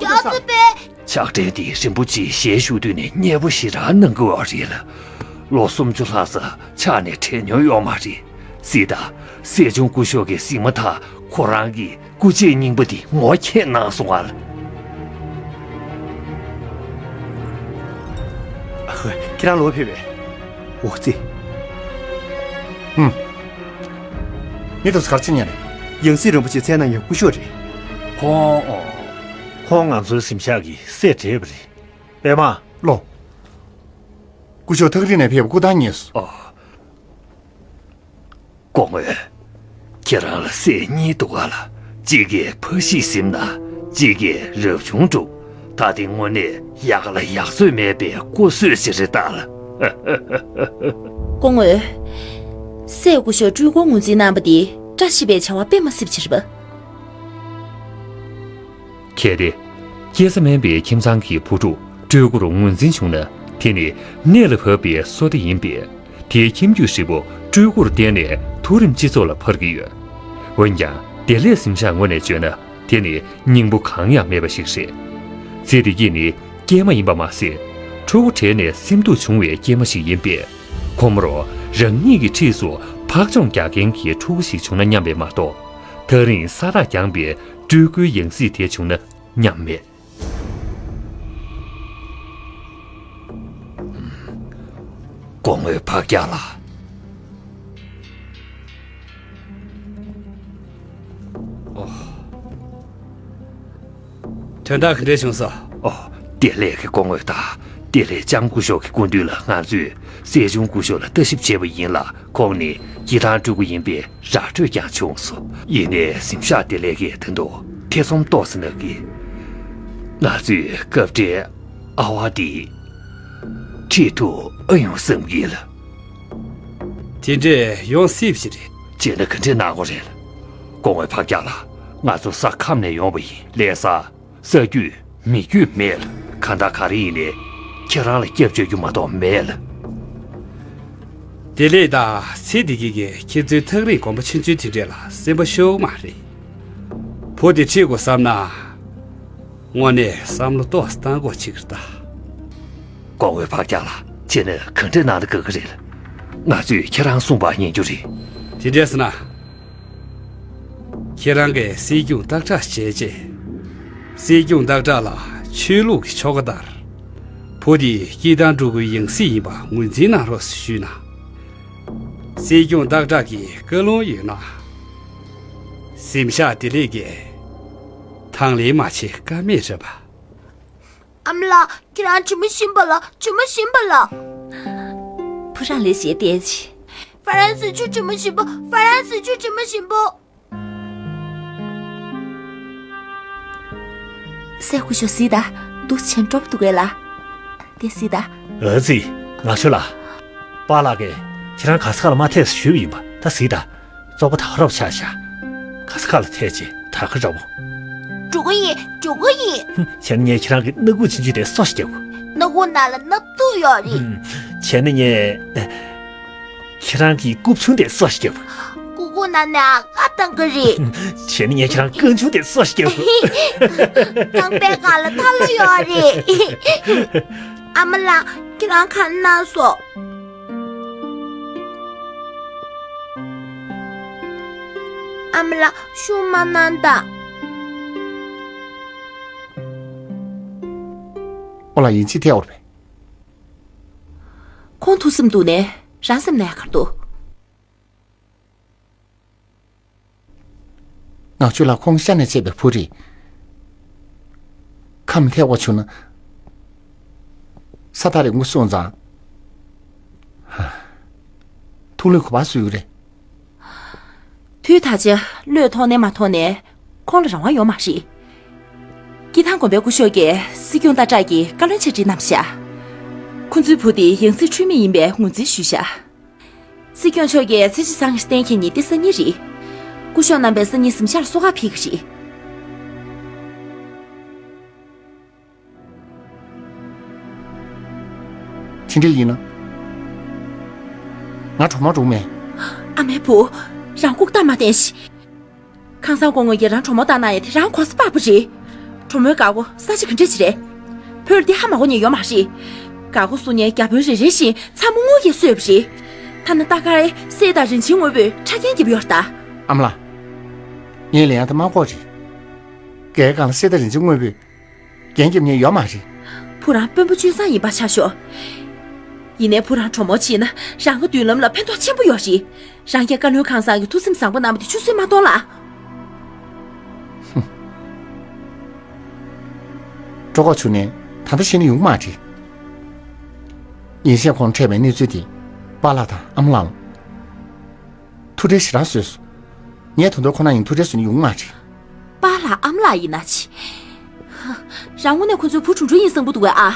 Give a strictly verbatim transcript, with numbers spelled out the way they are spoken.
ཡག་ཚོད་པས། ཕྱག་སྦྲེལ་འདི་རིན་པོ་ཆེས་ཞལ་བཞུགས་དུས་ནས་མཉེས་པོ་ཞེ་དྲག་གནང་གི་ཡོད་རེད་ལ། ལོ་སུམ་ཅུ་ལྷག་ཙམ་ཕྱག་ནས་བྲལ་མྱོང་ཡོད་མ་རེད། གཟིགས་དང་། སྲས་ཆུང་སྐུ་ཞབས་ཀྱིས་གཟིགས་མ་ཐག་ཁོ་རང་གི་སྐུ་རྗེས་རྙིང་པ་འདི་ངོ་འཕྲོད་གནང་སོང་ཨ་ལ། ཁྱེད་རང་ལོག་ཕེབས་པས། འོ་ཙི། ཧུམ། མི་དེ་ཚོ་ག་རེ་བྱེད་མཁན་རེད། ཡང་སྲིད་རིན་པོ་ཆེའི་མཚན་ནང་ཡོད་སྐུ་ཞབས་རེད། ཁོང་། ཁོང་ང་ཚོའི་གཟིམ་ཤག་གི་སྲས་བགྲེས་པ་རེད། པད་མ། ལོ། སྐུ་ཞབས་ཐག་རིང་ནས་ཕེབས་པ་སྐུ་ཐང་ཉེ་སོང་། ཨོ། སྐུ་ངོ། ཁྱེད་རང་ལ་སྲས་གཉིས་འདུག་ག་ལ། གཅིག་གིས་ཕ་གཞིས་ཟིན་ན། གཅིག་གིས་རབ་བྱུང་བསྒྲུབས། ད་དེ་དངོས་གནས་ཡག་ལ་ཡག་ཚོད་མེད་པའི་སྐུ་གཟུགས་ཤིག་རེད་ད་ལ། སྐུ་ངོ། སྲས་སྐུ་ཞབས་སྤྲུལ་སྐུར་ངོས་འཛིན་གནང་བ་འདི་བཀྲ་ཤིས་པའི་བྱ་བ་དཔེ་མ་སྲིད་པ་ཅིག་རེད་པ། གལ་ཏེ། སྐྱེ་ས་དམན་པའི་ཁྱིམ་ཚང་གི་བུ་ཕྲུག་སྤྲུལ་སྐུར་ངོས་འཛིན་བྱུང་ན། དེ་ནི་གནད་ལ་བབས་པའི་བསོད་བདེ་ཡིན་པས། དེའི་ཁྱིམ་རྒྱུད་ཧྲིལ་པོ་སྤྲུལ་སྐུར་བརྟེན་ནས་མཐོ་རིམ་སྤྱི་ཚོགས་ལ་འཕར་གྱི་ཡོད། འོན་ཀྱང་བདེ་ལེགས་གཟིམ་ཤག་ངོས་ནས་བརྗོད་ན། དེ་ནི་སྙིང་པོ་གང་ཡང་མེད་པ་ཞིག་རེད། ཚེ་འདི་ཉིད་ནི་སྐྱེས་མ་ཡིན་པ་མ་ཟད། ཕྲུ་གུ་བྲལ་ནས་སེམས་སྡུག་བྱུང་བའི་སྐྱེས་མ་ཞིག་ཡིན་པས། ཁོ་མོར་རང་ཉིད་ཀྱི་འཁྲིས་སུ་འཕག་མཆོང་རྒྱག་མཁན་གྱི་ཕྲུ་གུ་ཞིག་བྱུང་ན་སྙམ་པས་མ་གཏོགས། ཐག་རིང་ས་ཐག་རྒྱང་པའི་སྤྲུལ་སྐུའི་ཡང་སྲིད་དེ་བྱུང་ན་སྙམ་མེད། སྐུ་ངོ་ཕག་སྐྱག་ལགས། ཨོ། དོན་དག་ག་འདྲས་བྱུང་སོང་། ཨོ། བདེ་ལེགས་ཀྱི་སྐུ་ངོ་དང་། བདེ་ལེགས་ལྕམ་སྐུ་ཞབས་ཀྱི་སྐུ་མདུན་ལ་ང་ཚོས་སྲས་ཆུང་སྐུ་ཞབས་ལ་ལྟ་ཞིབ་བྱས་པ་ཡིན་ལ། ཁོང་ནི་སྐྱེ་ཐང་སྤྲུལ་སྐུ་ཡིན་པའི་ར་སྤྲོད་ཀྱང་བྱུང་སོང་། ཡིན་ནའི་གཟིམ་ཤག་བདེ་ལེགས་ཀྱིས་ད་དུང་ཐེ་ཚོམ་ཏོག་ཙམ་གནང་གིས། ང་ཚོས་སྐབས་འཕྲལ་ཨ་ཝ་འདི་འཁྲིད་དུ་ཨ་ཡོང་བསམ་གྱི་ལ། དེ་འདྲས་ཡོང་སྲིད་པ་ཞིག་རེད། བྱས་ན་ག་འདྲས་གནང་དགོས་རེད་ལ། སྐུ་ངོ་ཕག་སྐྱག་ལགས། ང་ཚོ་ས་ཁམས་ནས་ཡོང་བ་ཡིན། ལས་ས། ས་རྒྱུས་མི་རྒྱུས་མེད་ལ། གང་ལྟར་ག་རེ་ཡིན་ནའི་ཁྱེད་རང་ལ་སྐྱབས་བཅོལ་རྒྱུ་མ་གཏོགས་མེད་ལ། བདེ་ལེགས་དང་ཚེ་བདེ་སྐྱིད་ཀྱིས་ཁྱེད་ཚོའི་ཐག་རིང་དགོན་པ་ཆུང་ཆུང་དེ་འདྲས་ལ་སེམས་པ་ཤོར་གི་མ་རེད། བུ་དེ་ཁྲིད་དགོས་བསམ་ན། དངོས་གནས་བསམ་བློ་ཏོག་ཙམ་བཏང་དགོས་ཅིག་རེད་ད། སྐུ་ངོ་ཕག་སྐྱག་ལགས། ཁྱེད་ནི་ག་འདྲས་གནང་ན་དགའ་གི་རེད། ང་ཚོས་ཁྱེད་རང་གསུངས་པ་ཉན་རྒྱུ་རེད། དེ་འདྲས་ཟེར་ན། ཁྱེད་རང་གིས་སྲིད་སྐྱོང་སྟག་བྲག་བྱས་རྗེས། སྲིད་སྐྱོང་སྟག་བྲག་ལ་ཆོས་ལུགས་ཀྱི་ཆོ་ག་ལྟར། བུ་དེ་སྐྱེ་ཐང་སྤྲུལ་སྐུའི་ཡང་སྲིད་ཡིན་པ་ངོས་འཛིན་གནང་རོགས་ཞུས་ན། སྲིད་སྐྱོང་སྟག་བྲག་གིས་བཀའ་ལུང་ཡོད་ན། གཟིམ་ཤག་བདེ་ལེགས་ཀྱིས་དང་ལེན་མ་བྱེད་ཀ་མེད་རེད་པ། ཨ་མ་ལགས། ཁྱེད་རང་དྲི་མ་ཞིམ་པ་ལ། དྲི་མ་ཞིམ་པ་ལ། བུ་རང་ལས་བྱེད་བལྟས་ཅི། ཧྥ་རན་སི་ཆུ་དྲི་མ་ཞིམ་པོ། ཧྥ་རན་སི་ཆུ་དྲི་མ་ཞིམ་པོ། སྲས་སྐུ་ཞབས་གཟིགས་དང་། འདུག་བྱས་འགྲོ་བ་འདུག་གས་ལ། དེ་གཟིགས་དང་། ཨ་ཙི། ང་ཆོ་ལ། པཱ་ལགས་ཀྱིས་ཁྱེད་རང་ག་ས་ག་ལ་མ་ཐད་ཟེར་ཞུས་པ་ཡིན་པ། ད་གཟིགས་དང་། བཙོག་པ་དག་རབ་ཆགས་ཤག་ག་ས་ག་ལ་ཐད་ཅེས་དྲག་ག་འདྲ་བོ། འགྲོ་གི་ཡིན། འགྲོ་གི་ཡིན། བྱས་ན་ངས་ཁྱེད་རང་གི་སྣ་ཁུག་ཆུང་ཆུང་དེ་སོ་ཞིག་རྒྱབ། སྣ་ཁུག་ནང་ལ་སྣབས་ཐུག་ཡོད་རེད། བྱས་ན་ངས་ཁྱེད་རང་གི་རྐུབ་ཆུང་དེ་སོ་ཞིག་རྒྱབ། རྐུབ་ཁུག་ནང་ནས་ཨ་ཁ་བཏང་གི་རེད། བྱས་ན་ངས་ཁྱེད་རང་རྐང་ཆུང་དེ་སོ་ཞིག་རྒྱབ། རྐང་པའི་སྒང་ལ་ཐལ་བ་ཡོད་རེད། ཨ་མ་ལགས། ཁྱེད་རང་ག་རེ་གནང་སོང་། ཨ་མ་ལགས། ཤུགས་མ་གནང་དང་། ཨོ་ལ། ཡིན་གཅིག་ཐལ་བ་རེད་པས། ཁོང་ཐུགས་སེམས་སྡུག་ནས་རང་སེམས་ནས་ཁར་འདུག་ང་ཚོ་ལ་ཁོང་ཤ་ནས་བཅད་པའི་བུ་རེད། ཁམས་ཐལ་བ་བྱུང་ན། ས་ཐག་རིང་པོ་སོང་ཙང་། ཐུགས་ལ་གོ་བ་བཟོས་ཡོད་རེད། དུས་ད་ཆ་བློས་ཐོངས་ནས་མ་ཐོངས་ནས་ཁོང་ལ་རང་དབང་ཡོད་མ་རེད། སྐྱིད་ཐང་དགོན་པའི་སྐུ་ཞབས་ཀྱིས་སྲིད་སྐྱོང་སྟག་བྲག་གི་བཀའ་བློན་ཆེད་བསྒྲིགས་གནང་བཞག་ཁོང་ཚོའི་བུ་དེ་ཡང་སྲིད་འཁྲུལ་མེད་ཡིན་པའི་ངོས་འཛིན་ཞུས་བཞག་སྲིད་སྐྱོང་མཆོག་གིས་ཚེ་ཆུ་བཟང་གི་བསྟན་ཁྱེད་གཉིས་ཏེ་སང་ཉིན་རེད། སྐུ་ཞབས་རྣམ་པས་སང་ཉིན་གཟིམ་ཤག་ལ་སོ་ཁ་ཕུལ་གི་རེད། དེ་འདྲ་ཡིན་ན། ང་གྲོགས་མོ་འགྲོ་མེད། ཨ་མའི་བུ། རང་ལྐུགས་རྟགས་མ་བསྟན་ཞིག་ཁང་བཟང་སྐུ་ངོ་ཡིས་རང་གྲོགས་མོ་བཏང་གནང་ཡ་དེ་རང་གོ་ས་པག་པ་རེད། གྲོ་མོའི་དགའ་སྒོ་ས་ཆ་ག་འདྲ་ཅིག་རེད། བོད་ལ་འདི་ཧ་མ་གོ་མཁན་ཡོད་མ་རེད། དགའ་སྒོ་བཟོ་མཁན་རྒྱ་དཔོན་རེ་རེ་བཞིན་ཚ་མོ་རྔུལ་གྱིས་གསོས་པ་རེད། ཐ་ན་ཏ་ཀར་སྲས་དང་རིན་ཆེན་དངོས་པོས་ཁྲག་རྒྱན་བརྒྱབ་ཡོད་རེད་ད། ཨ་མ་ལགས། ངའི་ལན་ཡང་དེ་མ་གོ་རེད། རྒྱའི་སྒང་ལ་སྲས་དང་རིན་ཆེན་དངོས་པོས་རྒྱན་བརྒྱབ་མཁན་ཡོད་མ་རེད། བུ་རང་དཔོན་པོ་སྤྱོད་བཟང་ཡིན་པ་ཆ་ཤོག་ཡིན་ནའི་བུ་རང་གྲོ་མོ་བྱས་ན་རང་གི་མདུན་ལམ་ལ་ཕན་ཐོགས་ཆེན་པོ་ཡོད་རེད། རང་རྒྱལ་བཀའ་བློན་ཁང་བཟང་གི་ཐུགས་སེམས་བཟང་པོ་གནང་བ་དེ་ཆུད་ཟོས་མ་གཏོང་ལ། སྤྲོ་ཁོག་ཆུ་ནས་ད་ལྟ་ཤེས་ན་ཡོང་གི་མ་རེད། ཡིན་ཤས་ཁོང་འཕྲད་པའི་གནས་ཚུལ་དེ་པཱ་ལགས་དང་ཨ་མ་ལགས་ལ་ཐུགས་ཁྲལ་ཞེ་དྲག་བཟོས་སོང་། ངས་ད་དུང་ཁོ་ན་ཡིན་ཐུགས་ཁྲལ་བཟོས་ན་ཡོང་གི་མ་རེད། པཱ་ལགས་ཨ་མ་ལགས་ཡིན་ན་ཅི། རང་དངོས་གནས་ཁོ་ཚོའི་བུ་གྲུང་གྲུང་ཡིན་བསམ་གྱི་འདུག་གས་ཨ།